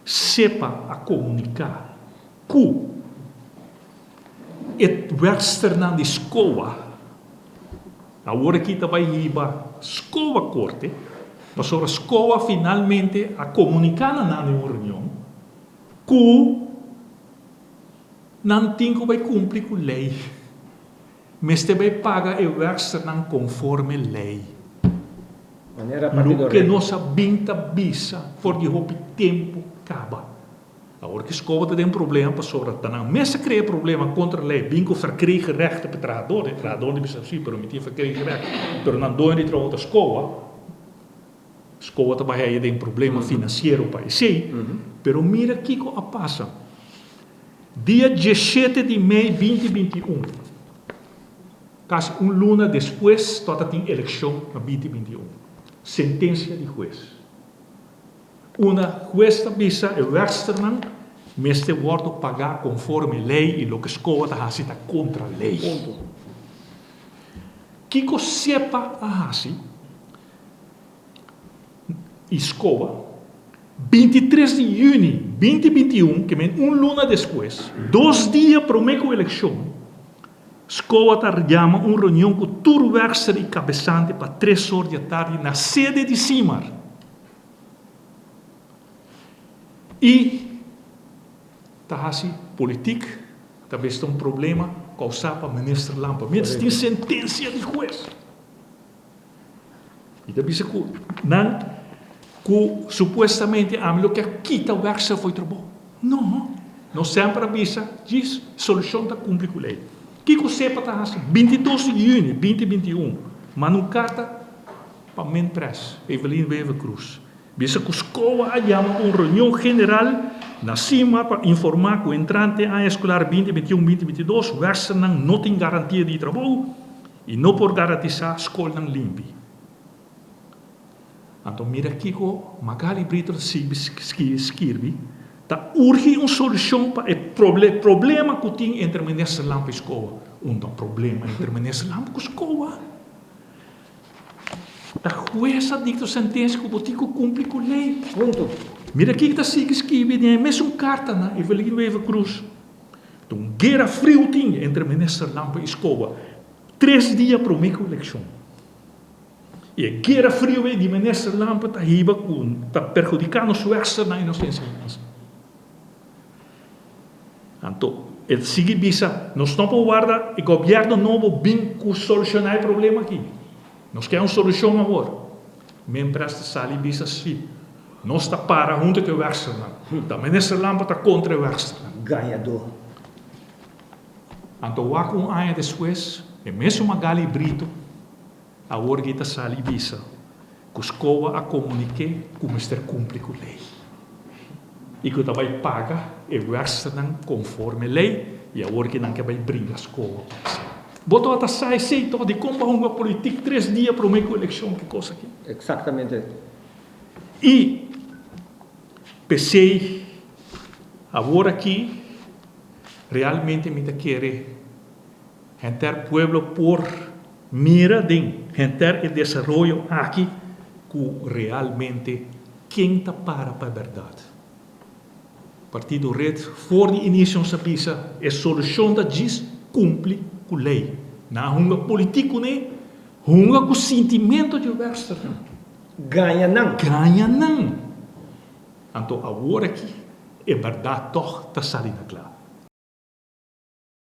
SEPA a komuniká ku e wèrksternan di SCOA awor aki ta bai hiba SCOA korte, pasobra SCOA finalmente a komuniká na nan den un reunion ku nan tin ku bai kumpli ku lei. Mester bai paga e wèrksternan konforme lei. Loke nos a bin ta bisa for di hopi tempu kaba. Awor ki Scoba ta den problema pasobra ta nan mes a krea problema kontra lei bin ku verkregen rechten pa e trahador. E trahador di bisa si pero mi tin verkregen recht pero nan doño di trabou ta Scoba. Scoba ta bai haya den problema finansiero pa esei. Pero mira kiko a pasa. Dia diesshete di mei binti 21, kasi un luna despues tabata tin elekshon na 2021, sentensia di hues. Una hues ta bisa e wèrksternan mester wòrdu pagá konforme lei i loke SCOA ta hasi ta kontra lei. Kiko SEPA a hasi i SCOA? 23 di yüni 2021, ke men un luna despues, dos dia promé ku elekshon, SCOA ta yama un reunion ku tur wèrkster i kabesante pa tres or di atardi na sede di SIMAR. I ta hasi politik, ta bes ta un problema kousá pa minister Lampe. Mientras tin sentensia di hues. I ta bisa ku nan ku supuestamente ami lo kier kita wèkster for di trabou. No, nos semper a bisa djis solushon ta kumpli ku lei. Kiko sepa ta hasi? 22 di yüni 2021 manda un karta Pa Minpres, Evelyn Wever-Croes, bisa cu SCOA a yama pa un reunion general na sima pa informa cu entrante aña escolar 2021, 2022 wersternan no tin garantia di trabou y no por garantisa scolnan limpi. Anto mira kico Magali Brito ta sigui skirbi, Ta urgi un solucion pa e problema cu tin entre Minister Lampe y SCOA. Unda problema entre Minister Lampe cu SCOA? Ta hues a dikta sentensia ku bo tin ku kumpli ku lei. Punto. Mira kiko ta sigui skibi den e mesun karta na Evelyn Wever Croes. Ta un guera friu tin entre Minister Lampe i Scoba tres dia prome ku elekshon. I e guera friu ei di Minister Lampe ta hiba ku ta perhudiká nos wèsternan i nos enseñansa. Anto e ta sigui bisa, Nos no por warda e gobièrnu nobo bin ku solushoná e problema aki. Nos ke un solushon awor. Miéntras ta sali bisa si nos ta para huntu ku e wèrksternan. Ta Minister Lampe ta kontra e wèrksternan. Gañadó. Anto wak un aña despues, e mesun Magali Brito awor ki ta sali bisa ku SCOA a komuniké ku mester kumpli ku lei i ku ta bai paga e wèrksternan konforme lei i awor ki nan ke bai bringa SCOA pa esei. Bo tabata sa esei tòg dikon bo a hunga politik tres dia promé ku elekshon ki kos aki? Eksaktamente. I p'esei awor aki realmente mi ta kere henter pueblo por Mira den henter e desaroyo aki ku realmente ken ta para pa e bèrdat. Partido red for di inisio nos a bisa e solushon ta djis kumpli ku lei. Nan a hunga politik kuné, hunga ku sintimento di wèrksternan. Gaña nan. Gaña nan. Anto awor aki e bèrdat tòg ta sali na kla.